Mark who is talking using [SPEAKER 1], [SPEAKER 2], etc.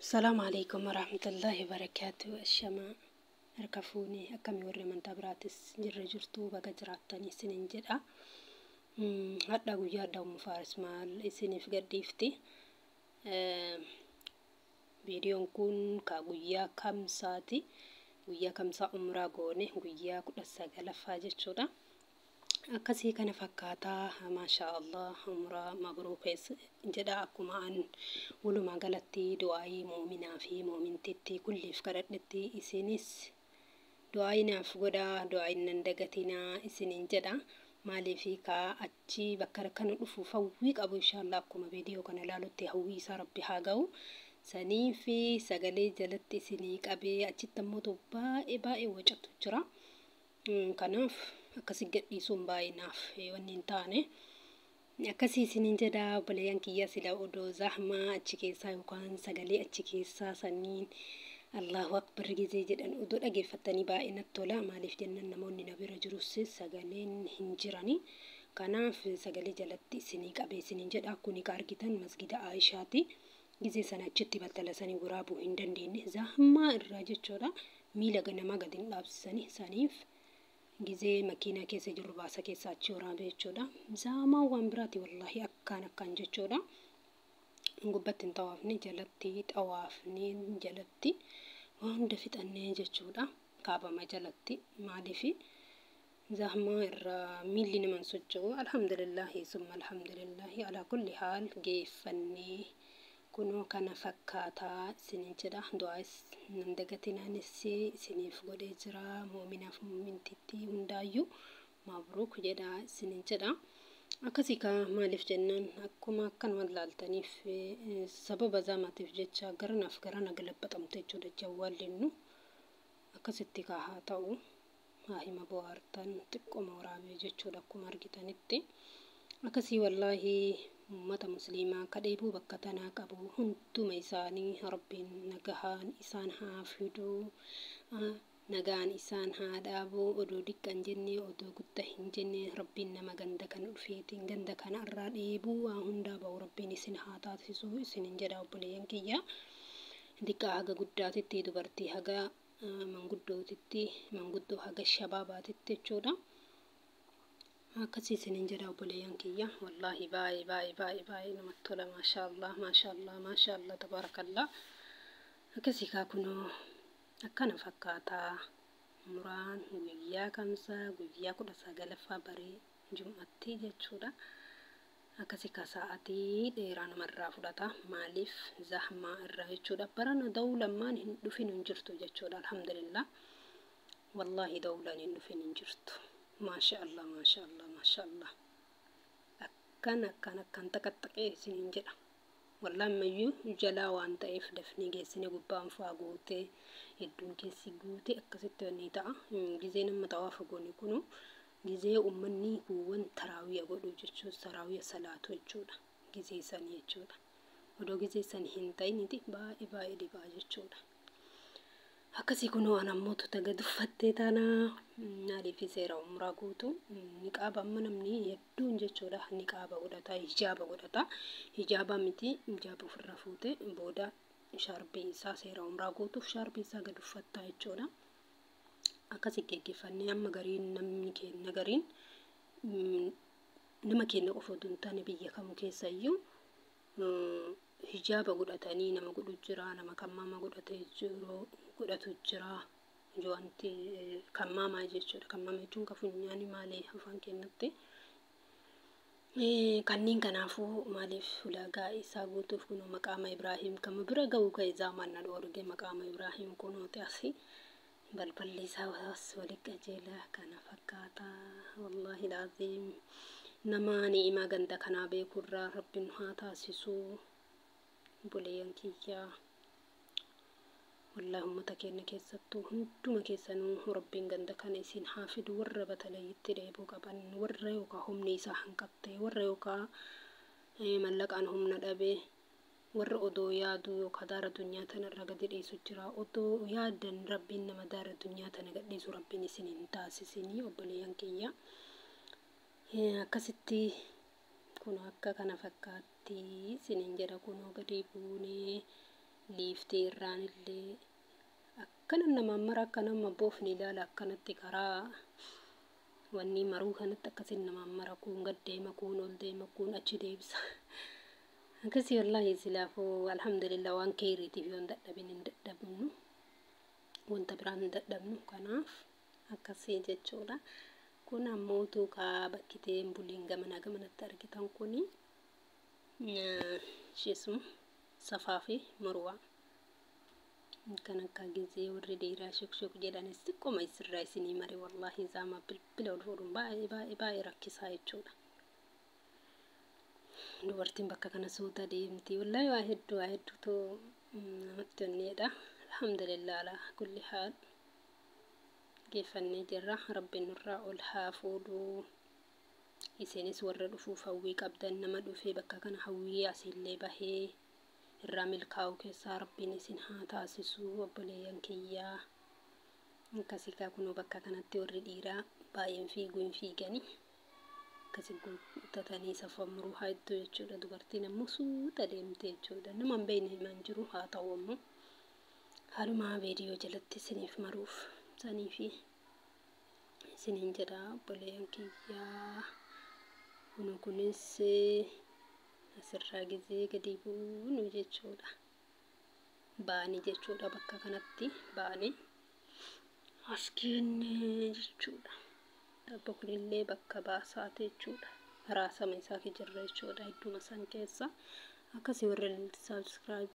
[SPEAKER 1] Salaamu alaikum warahmatullahi wabarakaatu. Ashamaa harka fuunee akkamii warri amantaa biraatis jirra jirtu baga jiraattanii isiniin jedha. Hadha guyyaa adda Ummu Faaris maal isiniif gadhiifti. Viidiyoon kun ka guyyaa kamsaati. Guyyaa kamsaa umraa goone guyyaa 19ffaa jechuudha. Akkasii kana fakkaataa, maashaa Allah, umraa mabruuk jedha. Akkuma an walumaa galatti du'aayii muuminaa fi muumintitti kulliif kadhadhetti, isinis du'aayii naaf godhaa, du'aayiin nan dagatinaa isiniin jedha. Maaliif kaa achi bakka kana dhufuuf hawwii qabu, inshaallah akkuma viidiyoo kana ilaalutti hawwii isaa Rabbi haa ga'u. Sanii fi sagalee jalatti isinii qabee achitti ammoo baay'ee baay'ee wacatu jira. Kanaaf akkasi gadhiisuun baay'ee naaf wanni hin taane. Akkasii isiniin jedha, obboleeyyan kiyya. Sila odoo zahmaa achi keessaa yookaan sagalee achi keessaa saniin Allahu Akbar gizee jedhan odoo dhageeffattanii baay'ee natti tola. Maaliif jennaan, namoonni na bira jirus sagaleen hin jirani. Kanaaf sagalee jalatti isinii qabee isiniin jedha. Kuni ka argitan masgida Aayishaati. Gizee sana achitti battala sanii waraabuu hin dandeenye. Zahmaa irraa jechuudha. Miila ganamaa gadi hin dhaabsisanii saniif gizee makiinaa keessa jiru baasa keessa achi waraabee jechuudha. Zahmaa waan biraati wallaahi, akkaan akkaan jechuudha. Gubbatti hin xawaafne, jalatti xawaafne, jalatti waan hunda fixannee jechuudha. Kaabama jalatti maaliifi zahmaa irraa miilli nama hin socho'u. Alhamdulillahi summa alhamdulillahi, alaa kulli haal geeffannee kunoo kana fakkaataa isiniin jedha. Du'aas nan dagatinaanis isiniif godhee jira. Muuminaaf muumintitti hundaayyuu mabruuk jedha isiniin jedha. Akkasii kaa, maaliif jennaan, akkuma akkanuma laaltaniif sababa zaamaatiif jecha garanaaf garana galabaxamte jechuudha jawwaallinnu. Akkasitti kaa haa ta'u, haa hima bohaartan xiqqooma waraabee jechuudha akkuma argitanitti. Akkasii wallaahi uummata musliimaa ka dheebuu bakka tanaa qabu hunduma isaanii Rabbiin nagahaan isaan haa fiduu, nagaan isaan haa dhaabu. Odoo diqqa hin jenne, odoo guddaa hin jenne, Rabbiin nama ganda kana dhufeetiin ganda kana irraa dheebuu waa hundaa ba'u Rabbiin isin haa taasisu isinin jedha, obboleeyyan kiyya. Diqqaa haga guddaatitti, dubartii haga manguddootitti, manguddoo haga shabaabaatitti jechuudha. Akkasii isinin jedha, obboleeyyan kiyya. Wallaahi baay'ee baay'ee baay'ee baay'ee namatti tola. Maashaallah, maashaallah, maashaallah, tabaarakallah. Akkasii kaa kunoo akkana fakkaataa muraan guyyaa kamsaa guyyaa 19ffaa barii jum'atti jechuudha. Akkasii kaa sa'aatii dheeraa namarraa fudhata. Maaliif zahmaa irraa jechuudha. Barana dawlammaan hin dhufin hin jirtu jechuudha. Alhamdulillah. Wallaahi dawlaan hin dhufin hin jirtu. Maasha Allah, maasha Allah, maasha Allah. Akkan akkan akkan xaqaxaqee isiniin jedha. Wallaahi ammayyuu jalaa waan ta'eef dafnee geessine gubbaan faa guutee hedduun keessi guutee akkasitti wanni ta'a. Gizee nama xawaafa goone kunu gizee uummanni kuuwwan taraawiya godhu jechuun taraawiya salaatu jechuudha. Gizee sanii jechuudha. Odoo gizee sanii hin ta'initi baay'ee baay'ee dhibaa jechuudha. Akkasii kunoo an ammoo tuta gad uffattee taana. Maaliif seera umraa guutu niqaaba amma namni hedduun jechuudha niqaaba godhata, hijaaba godhata. Hijaaba miti, hijaaba ofirraa fuute booda shaarbii isaa seera umraa guutuuf shaarbii isaa gad uffattaa jechuudha. Akkasii geggeeffannee amma gariin namni keenya gariin nama keenya qofa otoo hin taane biyya kamuu keessayyuu hijaaba godhatanii nama godhu jira, nama kammaama godhatee jiru godhatu jira. Wanti kammaamaa jechuudha. Kammaama jechuun ka funyaanii maali afaan keenyatti. Kanneen kanaafuu maaliif ulaagaa isaa guutuuf kunoo maqaama Ibraahim kama bira ga'u ka'e zaamaan na dhoorge. Maqaama Ibraahim kunooti asii balballi isaa as wali qajeelaa kana fakkaata. Wallaahi laaziim nama ni'imaa ganda kanaa beekurraa Rabbiin haa taasisuu, obboleeyyan kiyyaa. Wallaahi uummata keenya keessattuu hunduma keessanuu Rabbiin ganda kana isin haa fidu. Warra batalayitti dheebuu qaban, warra yookaan humni isaa hanqatte, warra yookaan mallaqaan humna dhabe, warra odoo yaaduu yookaan daara dunyaa tanarra gadi dhiisu jira. Odoo yaadan Rabbiin nama daara dunyaa tana gadhiisu Rabbiin isin hin taasisinii, obboleeyyan kiyya. Akkasitti kun akka kana fakkaatti isiniin jedha. Kunoo gadi buunee Liiftii irraan illee akkana namaan mara, akka nama boofni ilaala akkanatti karaa wanni maruu kanatti akkasin namaan mara, kuun gad deema, kuun ol deema, kuun achi deebisa. Akkasii wallaahi silaafuu alhamdulillah, waan keeriitiif yoo hin dadhabin hin dadhabnu, wanta biraan hin dadhabnu, kanaaf akkasii jechuudha. Kun ammoo kaa bakki buliin gamanaa gamanatti argitan kuni isheesuma Safaa fi Marwaa. Kan akka gizee warri dhiiraa shuk shuk jedhanis xiqqooma isirraa isinii mare, wallaahi zaama bilbila ol fuudhuun baay'ee baay'ee baay'ee rakkisaa jechuudha. Dubartiin bakka kana suuta deemti. Wallaahi waa hedduu waa hedduutu namatti onneedha. Alhamdulillah alaa kulli haal geeffannee jirra. Rabbiin nurraa ol haa fuudhuu. Isinis warra dhufuuf hawwii qabdan, nama dhufee bakka kana hawwii asiillee bahee irraa milkaa'u keessaa Rabbiin isin haa taasisu, obboleeyyan kiyyaa. Akkasii kaa kunoo bakka kanatti warri dhiiraa baay'een fiiguu hin fiiganii. Akkasi guuttatanii safa muruu haa hedduu jechuudha. Dubartiin ammoo suuta deemte jechuudha. Nama hin beekne himaan jiru, haa ta'u ammoo haaluma viidiyoo jalatti isiniif maruuf sanii fi isiniin jedha, obboleeyyan kiyyaa. Kun kunis asirraa gizee gadi buunu jechuudha. Baanii jechuudha, bakka kanatti baanii as kenne jechuudha. Tabba kunillee bakka baasaati jechuudha. Raasama isaa jirra jechuudha hedduma san keessa. Akkasii warri subscribe